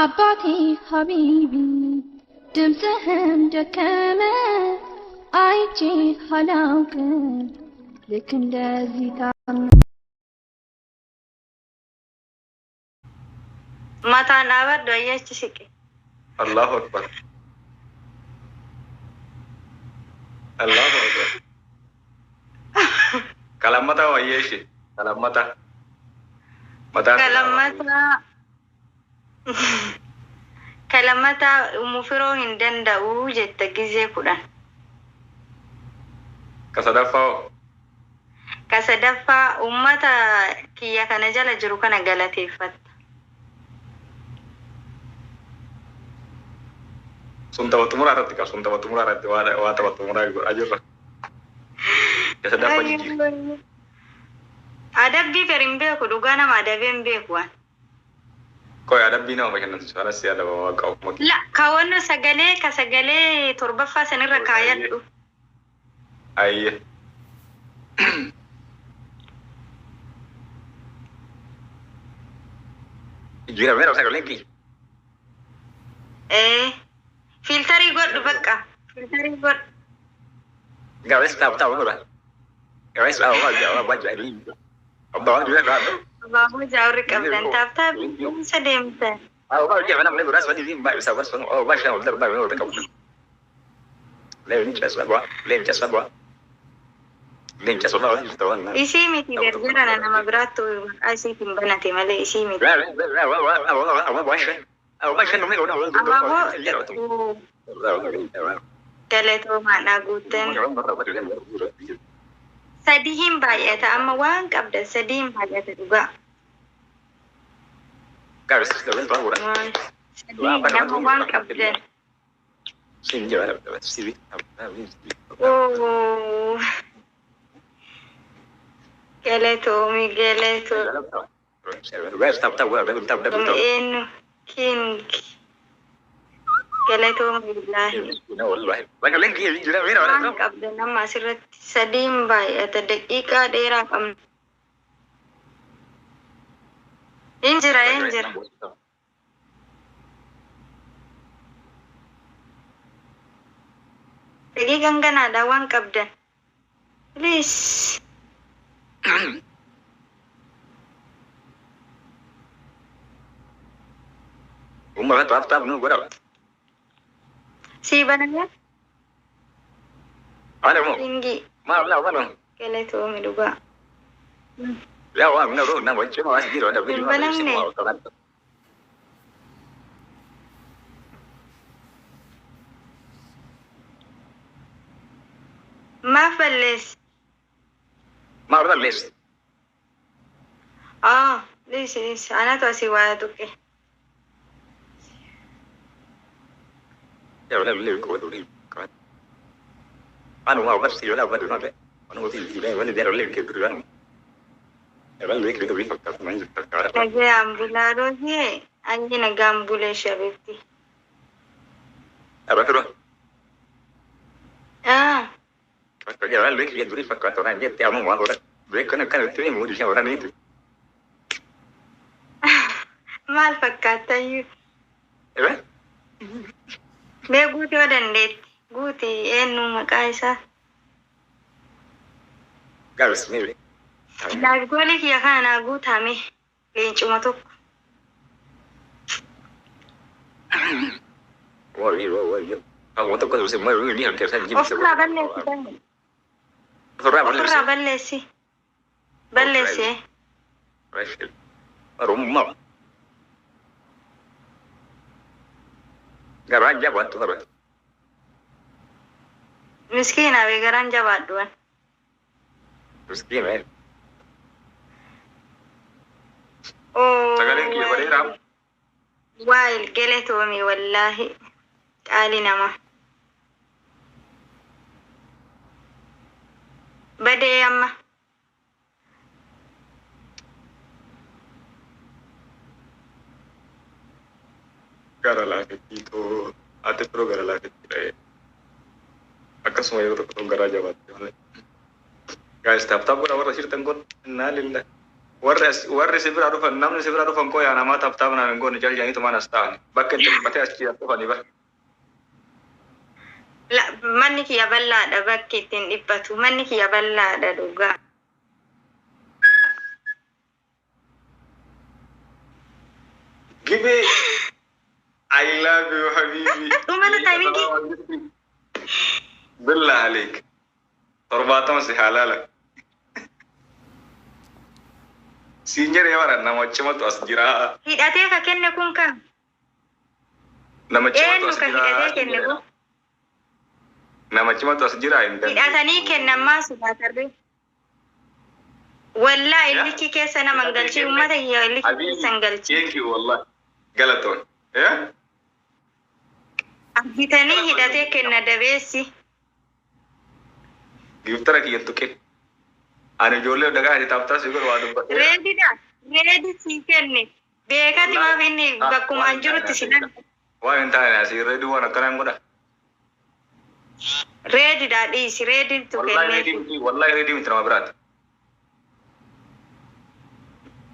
አባቴ ሀቢቢ ድምፅህም ደከመ አይቼ አላውቅም ልክ እንደዚህ ታመ Mataan dhaabadhu ayyachi siqe. Allahu Akbar. Allahu Akbar. Kalammata wayyee ishee. Kalammata. Mataa Ka lammataa ka lammataa mufiroo hin danda'u jetta gizee 10. Ka sadaffaa hoo? Ka sadaffaa ummata kiyya kana jala jiru kana galateeffatta. Sun tapha xumuraa irratti qaba. Sun tapha xumuraa irratti waa waa tapha xumuraa godhaa jirra. Ka sadaffaa jijjiiri. Adabbii fer hin beeku dhugaa nama adabee hin beeku an. Qoy adabbii nama bashannansiisu anas si adaba waaqa ofuma La kaawwanno sagalee ka sagalee torbaffaa sanirra kaayadhu. Ayye. Jijjiirameera sagaleen kiyya. Ee fiiltarii godhu bakka fiiltarii godhu. Abaaboo jaawri qabdan taaptaap isa deemtan. Isii miti gargarana nama biraattu maqaa isiitiin banate malee isii miti. Abaaboo galatoomaadhaa guuttan. Sadihin baay'ata amma waan qabdan sadihin baay'ata dhugaa. Sadii nama waan qabdan. Oo. Galatoomi galatoomi eenyu king galatoomi billaahi. Waan qabdan amma asirratti sadiin baay'ata daqiiqaa dheeraa qabna. Hin jira hin jira. Daqiiqaan ganaadha waan qabdan. Please. Sii banamee ringii galatoomi dhugaa. Hin banamne. Maaf balleessi? Ah, dhiisi dhiisi. Anatu asii waa tuqe. Nagaan bulaa roozii ayyi nagaan bulee shabiibti. Ah, maal fakkaattayyuu? Mee guutii yoo dandeetti. Guuti eenyu maqaa isaa? Laayif kiyya kana naa guutame leencuma tokko. Ofirraa balleessi ta'e. Ofirraa balleessi. Balleessi. Miskiina bee garaan jabaadhuwan. Sagaleen kiyya bareedaa. Waayil galatoomi wallaahi qaali namaa. Badee amma. Gara laafettii too ati firoo gara laafettii dha'ee akkasuma yeroo tokko tokko garaa jabaatte malee. Guys, tap tap godha warra jirtan kun innaa lillah. Warri as warri si bira dhufan, namni si bira dhufan koo yaa namaa tap tap naaf hin goone jal jedhaniitu maan as ta'an. Bakka itti dhiphatee as dhufanii bara. Manni kiyya bal'aadha, bakki ittiin dhiphatu. Manni kiyya bal'aadha dhugaa. Gibee, I love you habibi. Dhumana timingii. Billah aleek. 70 si halaala. Siin jedhee bara, nama cimatu as jira. Hidhatee ka kenne kun kam? Nama cimatu Eenyu as ka jira. hidhatee kenne kun? Nama cimatu as jira hin dandeenye. Hidhatanii kennan maa sodaatarree? Wallaa illikii keessa nama hin galchi, uummata kiyya illikii keessa hin galchi. Thank you wallahi. Galatoon. Eh? Argitanii hidhatee kenna dabeessi. Giftara kiyya tuqe. Ani ijoollee dhagaa ati tap tap si godhu waa dubbadhe. Reedidha. Reedi sii kenne. Beekati maaf inni bakkuma an jirutti si dhabe. Waan hin taane asii reedii waan akkanaa hin godha. Reedidha, dhiisi, reeditu Wallahi kenneef. reedii miti, wallahi reedii miti, nama biraati.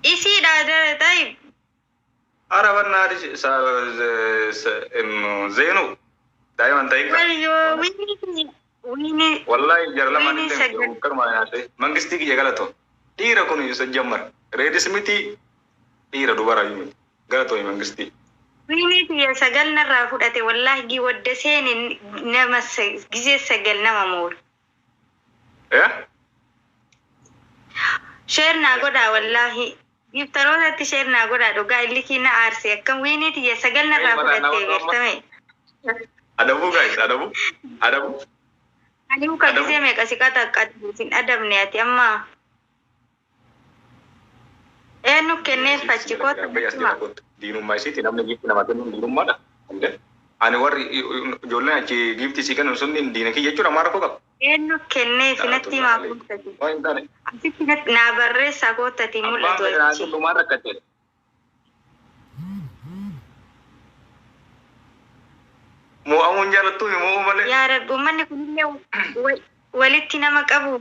Isiidha ta'i. Ara bannaa Zeenu daa'iman ta'in ka. Wayyoo, wiini wiini. Wallahi jara lamaan Wiini illee sagal. Kanuma nyaate. Mangistii kiyya galatoo. Dhiira kun isa jammar. Reedis miti, dhiira dubara miti. Galatoo mangistii. Wiinii kiyya sagal narraa fudhate wallaahi, gi wadda seeni nama gizee sagal nama moolu. Eh? Share naa godhaa wallaahi. Giftarootatti share naa godhaa dhugaa, illikii na aarse, akkam wiinii tiyya sagal narraa fudhatte gartame. Adabu guys, adabu. Adabu. Ani muka gizee meeqa si qaxaqqatu hin adabne ati amma. Eenyu kenneef achi koota? Diinummaa isiiti, namni giifti nama kennuun diinummaadha. Ani warri ijoolleen achi giifti sii kennu sun diina kiyya jechuudha, maal rakkoo qaba? Eenyu kenneef natti himaa kootati. Waan hin taane. Asitti naa barreessaa kootati Abbaan mul'atu fedhe naa achi. kennu, maal rakkate? Mo'amuun jaalattuu mo'uu malee. Yaa Rabbi, uummanni kunillee walitti nama qabu.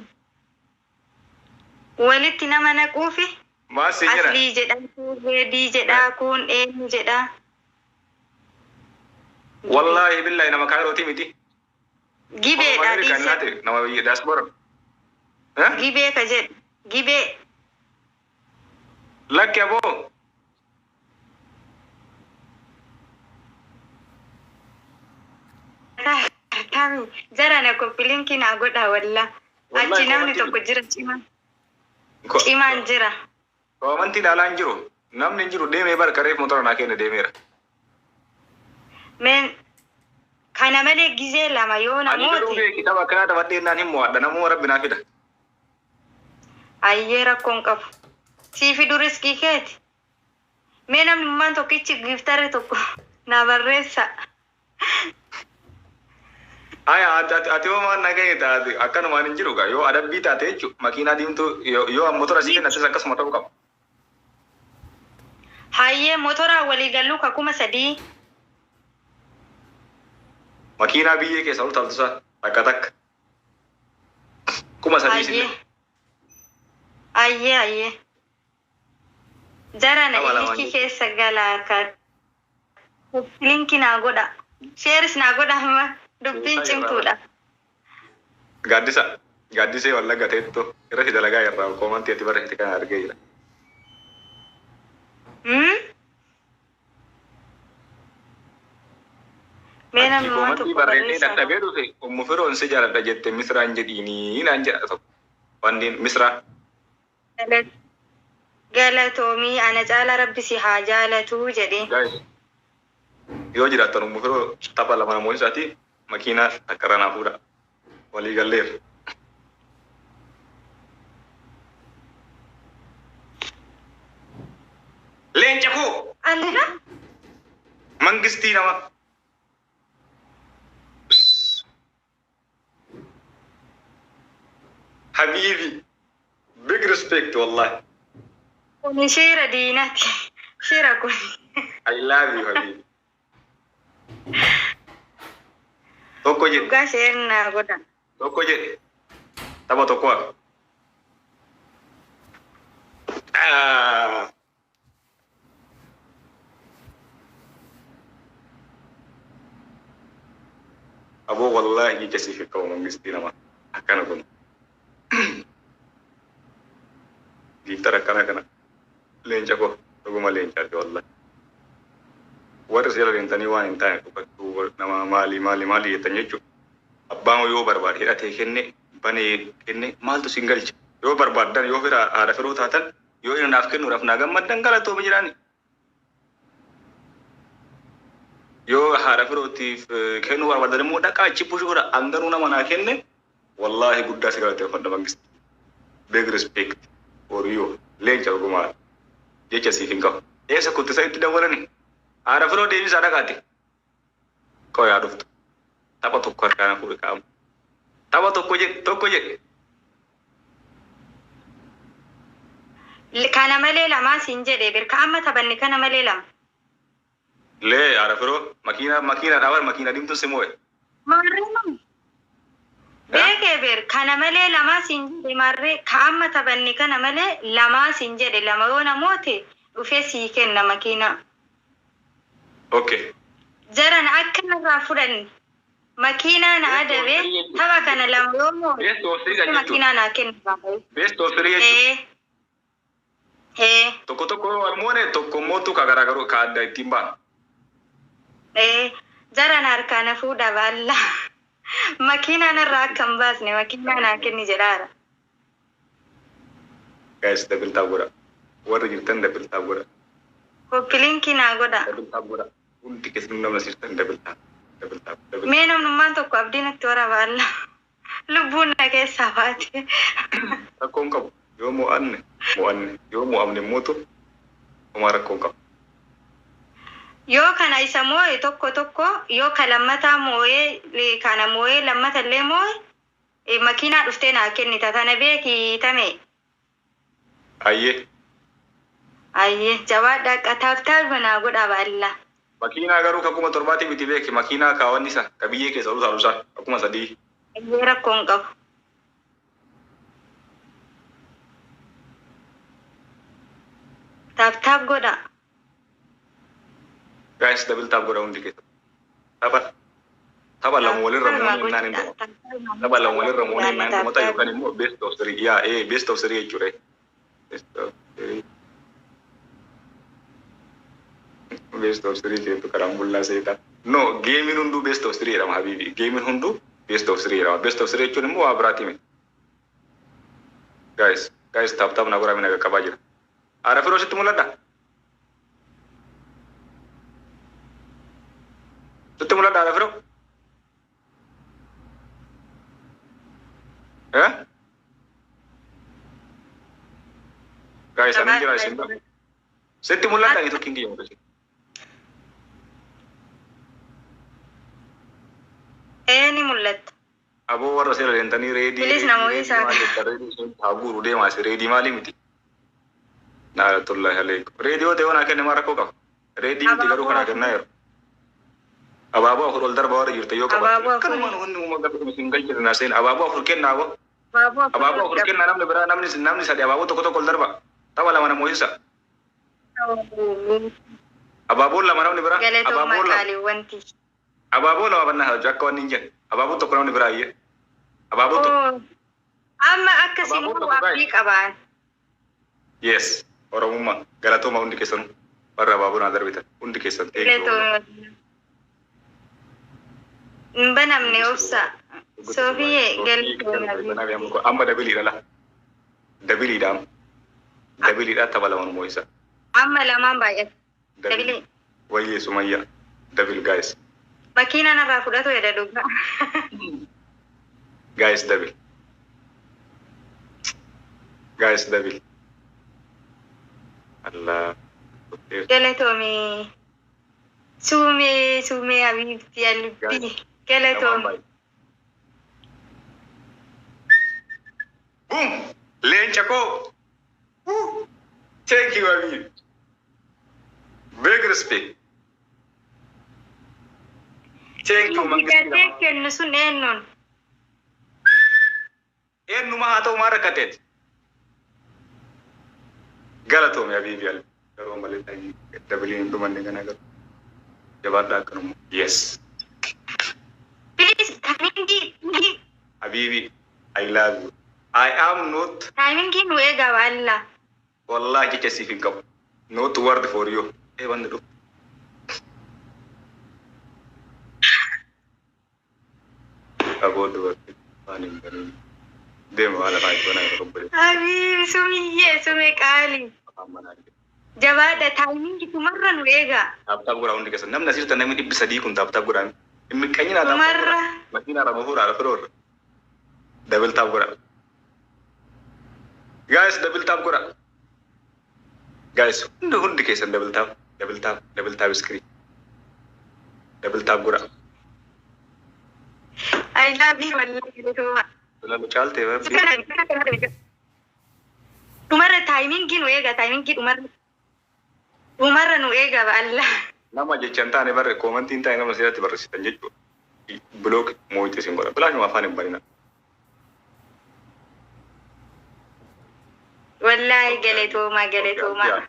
Walitti nama naquufi. Maal siin jedhan? Aslii jedha, kun reedii jedha, kun eenyu jedha. Wallaahi billahi nama kaayirootii miti. Gibeedha Kan dhiise. naate nama biyya diaspora. Gibee ka jedhu. Gibee. Lakki aboo. Kami jara na copy linkii naa godha walla. Wallahi Achi namni komantii tokko jira cimaan. Cimaan jira. Koomantii ilaalaa hin jiru. Namni hin jiru, deemee bara kareef motora naa kenne deemeera. Meen kana malee gizee lama yoo Ani garuu namooti beeki, tapha akkanaa taphadhee naan hin mo'adha, namuma rabbi naa fida. Ayyee, rakkoon qabu. Sii fidu riskii keeti. Mee namni ummaan tokkichi giftarri tokko naa barreessa. Aya, ati hoo maal nagahee taate? Akkanumaan hin jiru gaa, yoo adabbii taate jechuudha, makiinaa diimtuu yoo motora sii kennates akkasuma ta'uu qaba. Hayyee, motoraan walii galuu ka 3000. Makiinaa biyyee keessa ol taaltusaa takka takka. 3000 Hayyee. sinne. Ayyee ayyee. Jarana Lama lamaan illikii keessa galaa ka. Linkii naa godha. Shareis naa godha, amma dubbiin cimtuudha. Gaaddisa. Gaaddisee wallagga teettu irratti dalagaa irraa koomantii ati barreessite kana argee jira. Hmm? Mee Achi namni waan koomantii tokko barreessee barreessaa. dadhabee dhufe, ummu firoon si jaaladha jette misraan jedhiinii naan jedha tokko. Wanni misraa. Galatoomii, ana caala rabbi si haa jaalatuu jedhee. Guys, yoo jiraattan ummu firoo tapha lama namoonni isaati makiinaa takka irra naa fuudha. Walii galleerra. Leenca koo! Allah! Mangistii nama. Habibi. Big respect wallahi. Kuni shira diinati. Shira kun. I love you habibi. Tokko jedhe. Dhugaa share naa godha. Tokko jedhe. Tapha tokko hafe. Ah. Aboo wallaahi jecha siif qabu mangistii nama akkana kun. Gifter akkana kana. Leenca koo dhuguma leencaati wallaahi. Warri seera deemtanii waan hin taane dhugachuu nama maali maali maali jettan jechuudha. Abbaan yoo barbaade hidhatee kenne banee kenne maaltu sin galcha. Yoo barbaaddan yoo fira haadha firuu taatan yoo inni naaf kennuudhaaf naa gammaddan galatooma jedhaani. Yoo haadha firootiif kennuu barbaadan immoo dhaqaa achi pushuu godha hanganuu nama naa kenne wallaahi guddaa si galateeffadha mangisti. Big respect for you. Leenca dhugumaa jecha siif hin qabu. Eessa kuttisa itti dawwalani? Haadha firoo deebisaa dhaqaati. Qoyaa dhuftu. Tapha tokko harkaan fuudhe qaama. Tapha tokko jedhe tokko jedhe. Kana malee lamaa siin jedhe birka amma taphanne kana malee lama. Lee haadha firoo makiina makiina dhaaban makiina diimtuun si moo'e. Maarree maa? Beekee bir kana malee lamaa siin jedhe maarree ka amma taphanne kana malee lamaa siin jedhe lama yoo namoote dhufee sii kenna makiinaa. Okay. Jaran akka narraa fudhanne makiinaa na adabee tapha kana lama yoo moote Best of three jechuudha. makiinaa naa kenna. Best of three jechuudha. Ee. Ee. Tokko tokko yoo moone tokko mootu ka garaagaruu ka adda ittiin baanu. Ee. Jaran harkaa na fuudha baalla. Makiinaa narraa akka hin baasne makiinaa naa kenni jedhaara. Guys double tap godha. Warri jirtan double tap godha. Copy link naa godha. Double tap godha. Hundi keessanuu namna sirtan double tap. Double tap. Double Mee namnummaan tokko abdii natti waraaba alla. Lubbuun na keessaa baate. Rakkoo hin qabu. Yoo mo'anne mo'anne yoo mo'amne mootu homaa rakkoo hin qabu. Yoo kana isa moo'e tokko tokko yoo ka lammataa moo'ee kana moo'ee lammata illee moo'e makiinaa dhuftee naa kennita tana beeki tame. Ayyee. Ayyee jabaadhaa qataaf naa godha baalla. Makiinaa garuu ka 7,000 miti beeki makiinaa kaawwanni isa ka biyyee keessa ol utaalu isaa akkuma 3. Ayyee rakkoo hin qabu. Tap tap godha. Guys double tap godha hundi keessa. Tapha tapha lama walirra moonee naan hin dhuma. Tapha lama walirra moonee naan dhumata yookaan immoo best of three yaa ee best of three jechuudha. Best of three. Best of three keetu karaan bullaa seeta. No geemiin hunduu best of three jedhama habiibi. Geemiin hunduu best of three jedhama. Best of three jechuun immoo waa biraati miti. Guys guys tap tap na godhaa mina qaqqabaa jira. Haadha firoo sitti mul'adha? Sitti mul'adha haadha firoo? Eh? Guys ani jira isin bira. Sitti mul'adha ani tokkiin kiyya mul'isa. Ee ni mul'atta. Aboo warra seera deemtanii reedii Bilis namoonni isaa. maal jettan reedii sun haa guuru deemaa si reedii maalii miti? Naalatullahi aleikum. Reedii yoo ta'e waan kenne maal rakkoo qaba? Reedii miti garuu kanaa kennaa yeroo. Abaaboo afur ol darba warra jirte yoo qabatte. Abaaboo afur. Akkanumaan wanni uumama gaafa isin galchite naa seen abaaboo afur kennaa aboo. Abaaboo Abaaboo afur kennaa namni biraa namni namni sadi abaaboo tokko tokko ol darba. Tapha lama nama ho'isa. Abaaboon lama namni biraa. Galatooma Abaaboon lama. qaaliiwwanti. Abaaboo lama bannaa haa akka wanni hin jenne. Abaaboo tokko namni biraa iyyee. Abaaboo tokko. Amma akka Abaaboo simuu tokko abdii qabaan. Yes. Oromummaa galatooma hundi keessanuu warra abaaboo naa darbitan hundi keessan thank you. Galatooma. Hin banamne obsa. Soofiyee galatooma. Amma dabiliidha la. Dabiliidha amma. Dabiliidha tapha lama nu isa. Amma lamaan baay'ata. Dabilii. Wayyee Sumayyaa. Double guys. Makiinaa narraa fudhatu jedha dhugaa. Guys double. Guys double. Allah. Galatoomi. Suumee suumee habiibti alubbii. Galatoomi. Boom! Leenca koo! Woo! Thank you, Habib. Big respect. Thank you, Gatee Mangistuu. kennu sun eenyuun? Eenyuma haa ta'u maal rakkateeti? Galatoomi habiibi albi. Garuu malee doubleiin hin dhumanne kana garuu. Jabaadhaa akkanuma. Yes. Please, timingii Habiibi, I love you. I am not timingii nu eegaa waalla. Wallahi jecha siif hin qabu. Not word for you. Ee wanni dhufu. Aboo dubartii waan hin banin. Deema waan afaan itti banaa yeroo obboleessi. Habiibi sumiyyee sume qaali. Afaan banaa jira. Jabaadha, timingii dhumarra nu eegaa. Tap tap godhaa hundi keessan. Namni asirratti namni 300 kun tap tap godhaa. Hin miqqanyinaa tap tap Dhumarra. godhaa. Makiinaa irraa bahuudha lafa dhoorra. Double tap godhaa. Guys, double tap godhaa. Guys, hundi keessan double tap, double tap, double tap screen. Double tap godhaa. I love you wallahi galatoomaa. Lalu caaltee rabbi. Dhumarra timingii nu eegaa, timingii dhumarra. Dhumarra nu eegaa ba'alla. Nama jecha hin taane barre commentii hin taane nama seeratti barreessitan jechuudha. Block moo'itti isin godha. Bilaashuma afaan hin banina. Wallahi galatoomaa galatoomaa.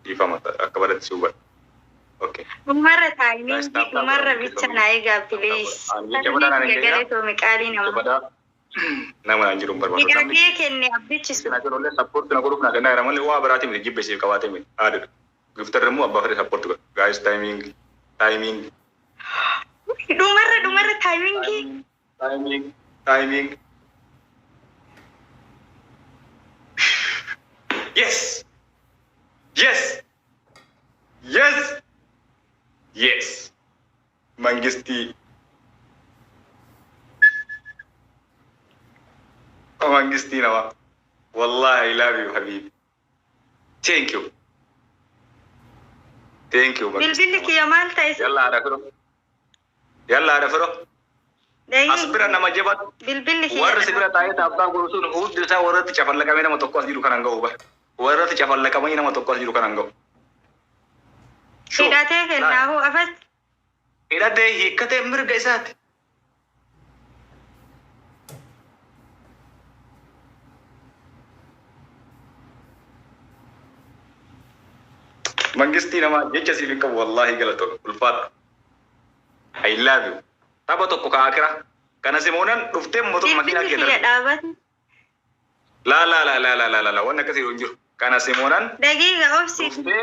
Dhiifama akka baratti si hubadha. Okay. Dhumarra timingii dhumarra bicha naa eegaa, please. Galatoomi qaalii nama. Jabadaa nama naan jiru hin barbaadu. Namni Hidhatee kenne abbichi sun. na jedhullee support na godhuuf naa kennaa jira malee waa biraatii miti jibbe siif qabaatee miti. Haadha. Giftarri immoo abbaa fedhe support godha. Guys, timing, timing, Dhumarra dhumarra timingii. Timing, timing. Yes! Yes! Yes! Yes! Mangistii. Mangistii namaa. Wallahi, I love you, habibi. Thank you. Thank you, Mangistii. Bilbilli kiyya maal ta'e? Yalla haadha firoo. Yalla haadha firoo. As bira nama jabaatu. Bilbilli kiyya. Warri si bira taa'ee tap tap godhu sun hundi isaa warratti cafallaqamee nama tokko as jiru kanan ga'u bara. Warratti cafallaqamanii nama tokko as jiru kanan ga'u. Hidhatee kennaahu afas. Hidhatee hiikkatee mirga isaati. Mangistii namaa jecha siif hin qabu wallaahi galatoon ulfaadha. I love you. Tapha tokko kaakira. Kana simoonan dhuftee motora makiinaa Bilbilli kee kiyya darbe. dhaabate. Laa laa laa laa laa laa laa laa wanni akkasii hin jiru. Kana simoonan Daqiiqa obsi. dhuftee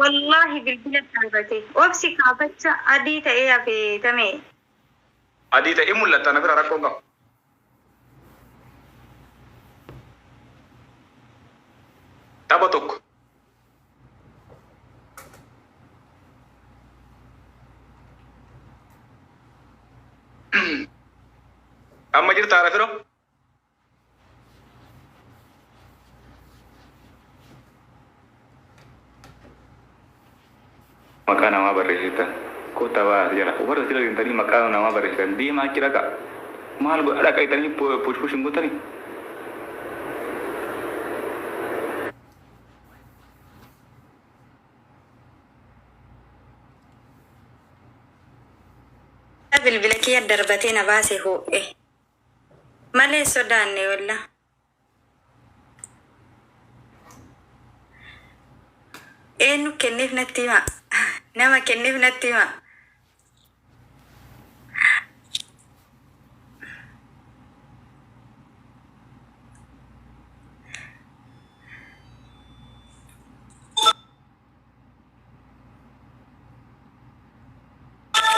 Wallaahi bilbila dhaabate. Obsi kaafacha adii ta'ee hafeetame. Adii ta'ee mul'ata na bira rakkoon qabu. Tapha tokko. Amma jirta haadha firoo? Maqaa namaa barreessitan. Kottaa ba'aa jira. Warra sila deemtanii maqaa namaa barreessitan deemaa achi dhaqa. Maal godha dhaqa itanii push push hin gootanii? Bilbila kiyya darbatee na baase hoo'e. Malee sodaanne walla. Eenyu kenneef natti hima. Nama kenneef natti hima.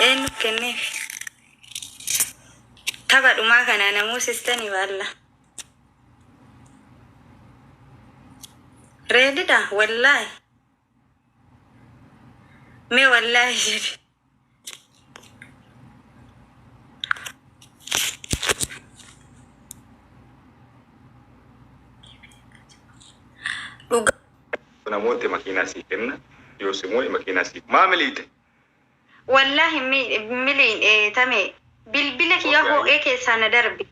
Eenyu kenneef? Tapha dhumaa kana namoosistanii baalla. Reedidha wallaahi. Mee wallaahi jedhi. Dhugaa. Namooti makiinaa sii kenna. Yoo si moo'e makiinaa sii maamiliite. Wallaahi miliin tame bilbila kiyya hoo'ee keessaa na darbe.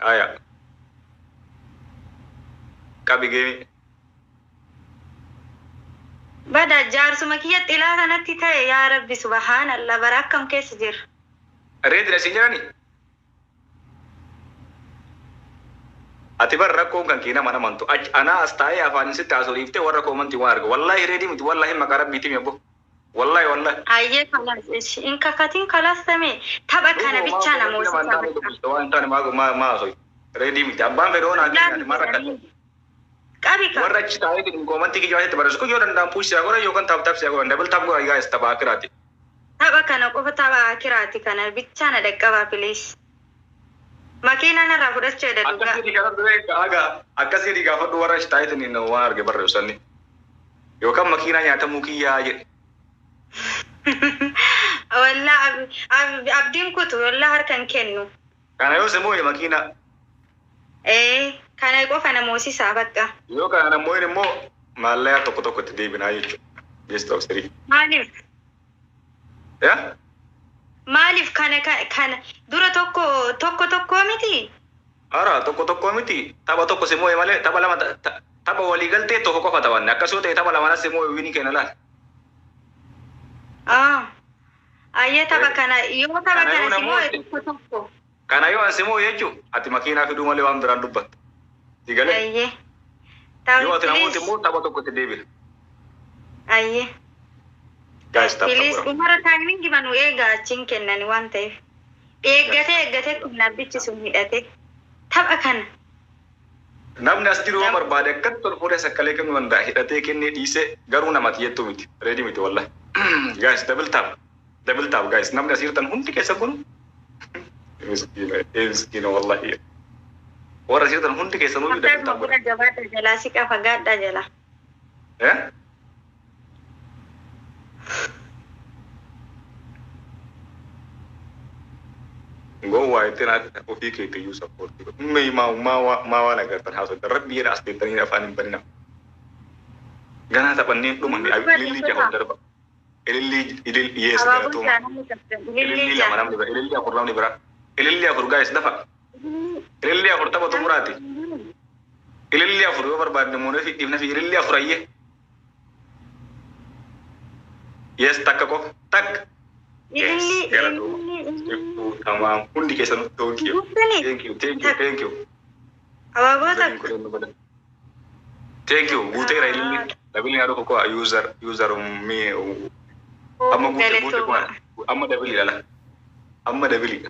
Aya. Qabi geemi. Bada jaarsuma kiyya xilaa kanatti ta'e yaa Rabbi subhaanallah bara akkam keessa jira. Reedidha siin jedhani? Ati bar rakkoon kan kee nama namantu. Ach anaa as taa'ee afaan sitti haasoo dhiiftee warra koomantii waan arga. Wallaahi reedii miti, wallaahi maqaa rabbiitii mi abbo. Wallaahi wallaahi. Ayyee kalaas hin kakatin kalaas tame tapha kana bichaa namoota tapha. Waan hin taane maa haasoo. Reedii miti. Abbaan fedhoo naa kenna maa rakkate. Qabi ka. Warra achi taa'ee koomantii kiyyaa asitti barreessu kun yoo danda'an push siyaa godhan yookaan tap tap siyaa godhan double tap godhan guys tapha akiraati. Tapha kana qofa tapha akiraati kana bichaa na dhaqqabaa please. Makiinaa narraa fudhachuu jedha dhugaa. Akkasii gaafadhu aga akkasii gaafadhu warra achi taa'ee waan arge barreessu sanni. Yookaan makiinaa nyaatamuu kiyyaa jedhe. Wallaa abdiin kutu wallaa harka hin kennu. Kana yoo simmoo makiinaa. Ee kana qofa na moosisaa bakka. Yoo kana namoonni immoo maallaqa tokko tokko itti deebinaa jechuudha. Best of three. Maaliif? Yaa? Maaliif kana kana dura tokko tokko tokko miti? Ara tokko tokko miti, tapha tokko simmoo malee tapha lama tapha walii galtee tokko qofa taphanne akkasuma ta'e tapha lamanas simmoo winii kenna laal. Ah. Ayyee tapha kana yoo tapha Kana yoo kana simmoo namoonni- tokko tokko. Kana yoo an simmoo jechuun ati makiinaa fiduu malee waan biraan dubbatta. Digalee. Ayyee. Yoo ati namooti Please. immoo tapha tokko itti deebina. Ayyee. Guys, tap tap Please godhaa. umara timing manu eegaa achiin kennan waan ta'eef. Eeggatee eeggatee kun sun hidhate. Tapha kana. Namni as jiru yoo barbaade akkatti tol fuudhee sakkalee kennuu danda'a. Hidhatee kennee dhiisee garuu namatti jettu miti. Ready miti wallahi. Guys, double tap. Double tap guys. Namni as jirtan hundi keessa kun miskiina, miskiina wallahi. Warra as jirtan hundi keessanuu double Akkasuma tap bira godha. jabaadha jalaa siqa fagaadha jala. Eh? Gowwaa ittiin ati ofii keetti iyyuu support godhu. Mee maa maa maa waan agartan haasoftan rabbi jedha as teettanii afaan hin banina. Ganaa taphannee dhumanne ilillii jaha darba. Ilillii yes Abaaboo galatooma. jaanamni qabdan. Ilillii Ilillii lama jaan. namni bira ilillii afur namni bira. Ilillii afur guys dafa. Ilillii afur tapha xumuraati. Ilillii afur yoo barbaadne muunee fi dhiifna fi ilillii afur ayyee. Yes, takka qofa takka. Yes, Ilillii galatooma. ilillii. Tamaam hundi keessanuu thank you. Guuttanii. Thank you, thank you, thank you. Abaaboo takka. Thank you. Guuteera ililli. Dabiliin haadha koo user user me amma guute guute Galatooma. kuma amma dabilii dhala. Amma dabilii.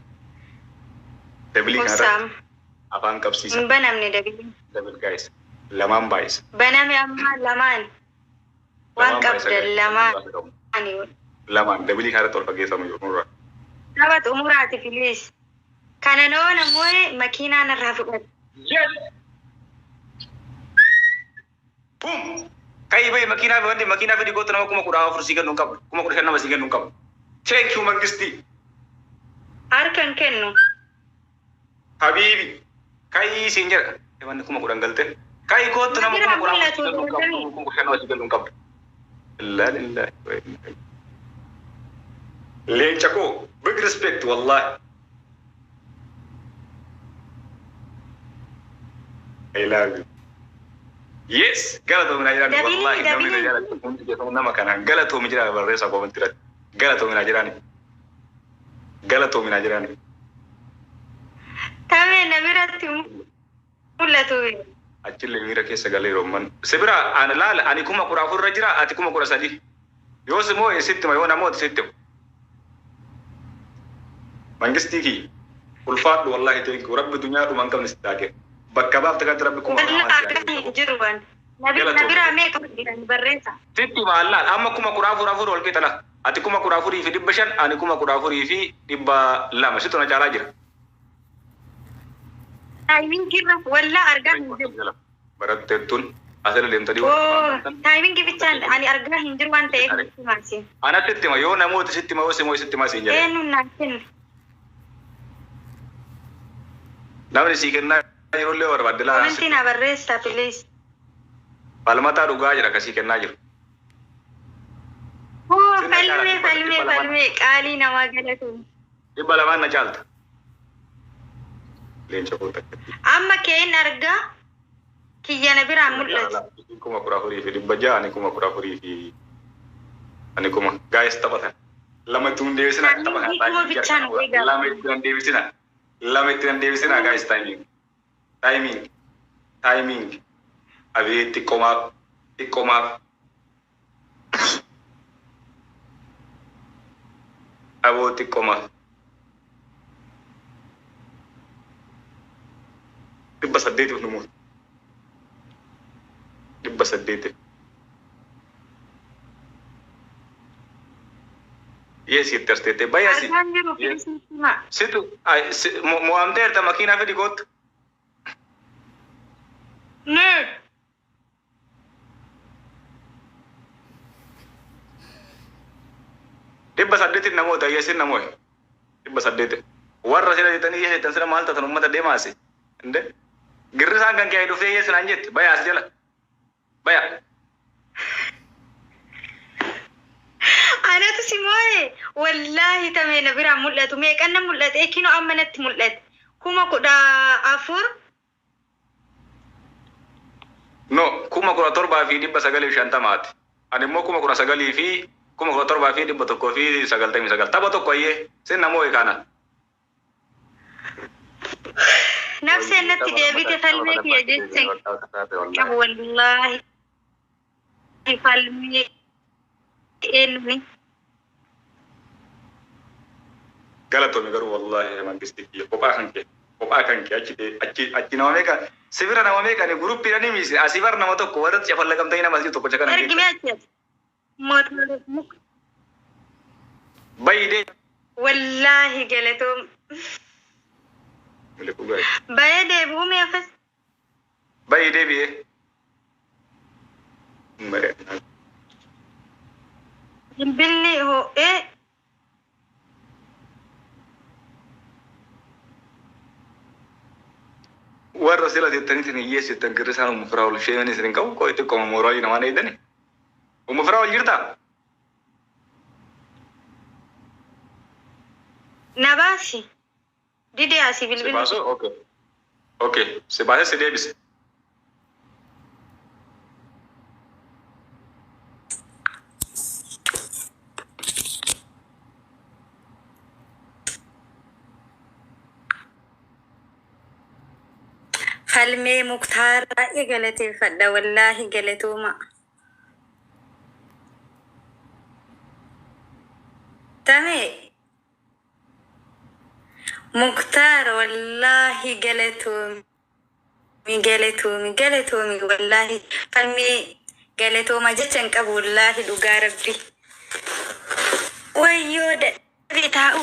Dabilii kanarratti Obsaam. afaan qabsiisa. Hin banamne dabiliin. Double guys. Lamaan baay'isa. Baname amma lamaan. Waan Lamaan baay'isa qabdan guys. lamaan. Lamaan dabilii kanarratti ol fageessamu yoo nurra. Tapha xumuraati please. Kana noo namoonni makiinaa narraa fudhatu. Yes! Boom! Kai bai makiinaa fi wanti makiinaa fi dhigootti nama 14,000 sii kennu hin qabu. 15,000 nama sii kennu hin qabu. Thank you Mangisti. Harka hin kennu. Habiibi. Kai siin jedha. Wanni 10,000 galte. Kai kootu nama 14,000 sii kennu hin qabdu. 15,000 nama sii kennu hin qabdu. Illaa lillahi wa inna ilaihi. Leenca koo big respect wallahi. I love you. Yes, galatoomina jedhaan Dabilii, wallahi namni na dabilii. jaalatu hundi keessanuu nama kanaan galatoomi jedhaa barreessaa koomantii irratti. Galatoomina jedhaani. Galatoomina jedhaani. Tamee na biratti mul'atu. Achillee miira keessa galee yeroo man. Si bira ani laala ani 14,000 irra jira ati 13,000. Yoo si moo'e sitti hima yoo namoota sitti hima. Mangistii kiyya ulfaadhu wallahi thank you rabbi dunyaa dhuma hin qabne sitti haa kennu. Bakka baafte kanatti rabbi kuma Wallaa lamaan si haa argaa kennu. hin jiru waan. Na biraa meeqa jiran barreessa. Sitti hima allaan amma 14,400 ol qixa la. Ati 14,500 ani 14,200 situ na caalaa jira. Timing irra wallaa argaa hin jiru. Baratteettuun asirra deemtanii Oo, timing bichaan ani argaa hin jiru waan ta'eef sitti himaasi. Anatti itti hima yoo namoota sitti hima yoo simoo sitti hima siin jedhe. Eenyuun naan kenna. Namni sii kennaa jirullee barbaadde laa. Komentii na barreessa please. Falmataa dhugaa jira kasii kennaa jiru. Oo, Sinna caala falmee dhibba falmee 200. Falmee qaalii namaa galatu. 200 na caalta. Leenca koo takka. Amma keen argaa kiyya na biraan mul'atu. 14,600 ani 14,000 fi ani kuma guys taphatan. Lama itti hin deebisina tapha Timing kana. kuma bichaan eegala. Lama itti hin deebisina. Lama itti hin deebisina guys timing. Timing. Timing. Abeet xiqqoomaaf xiqqoomaaf. Aboo xiqqoomaaf. 800f nu moote. 800f. Yes, itti arteette. Bayasi. Argaan jiru filisuma. Situ mo'amteerta makiinaa fidi kootu. Nee. 800n namoota yesin namoe. 800. Warra sila jettanii yes jettan sila maal taatan uummata deemaasi. Inde girrisaan kan kee dhuftee yes naan jette bayaa as jala. Baya. Anatu si moo'e wallaahi tamee na biraa mul'atu meeqan na mul'ate kinoo amma natti mul'ate 14,000. No, 17,950ti. Ani immoo 19,000 fi 17,199. Tapha tokko ayyee sin namoe kana. Nafseen natti deebite falmee kiyya jecha qabu wallaahi falmee eenyuni. Galatoomi garuu wallaahi mangistii kiyya kophaa kan kee achi achi achi nama meeqa sibira nama meeqa ni guruppiidha ni miise asii bar nama tokko warra cafallaqamtanii nama asii tokkocha kana Ergi mee achi ati. Mootummaa muka. Bayi dee. Wallaahi galatoom. Bayee deebi'uu mee afas. Bayi deebi'ee. Bilbilli ho'ee. Warra sila jettaniitiin hiyyeessi jettan girrisaan umu firaa ol isheen isin qabu qo'i xiqqooma mooraalii namaan eegdani. Umu firaa ol jirtaa? Na baasi. Didee asii Si bilbilli. baasuu? Okay. Okay. Si baasee si deebise. Falmee Muktaar baay'ee galateeffadha wallaahi galatooma. Tamee Muktaar wallaahi galatoomi galatoomi galatoomi wallaahi falmee galatooma jecha hin qabu wallaahi dhugaa rabbi. Wayyoo dadhabee taa'u.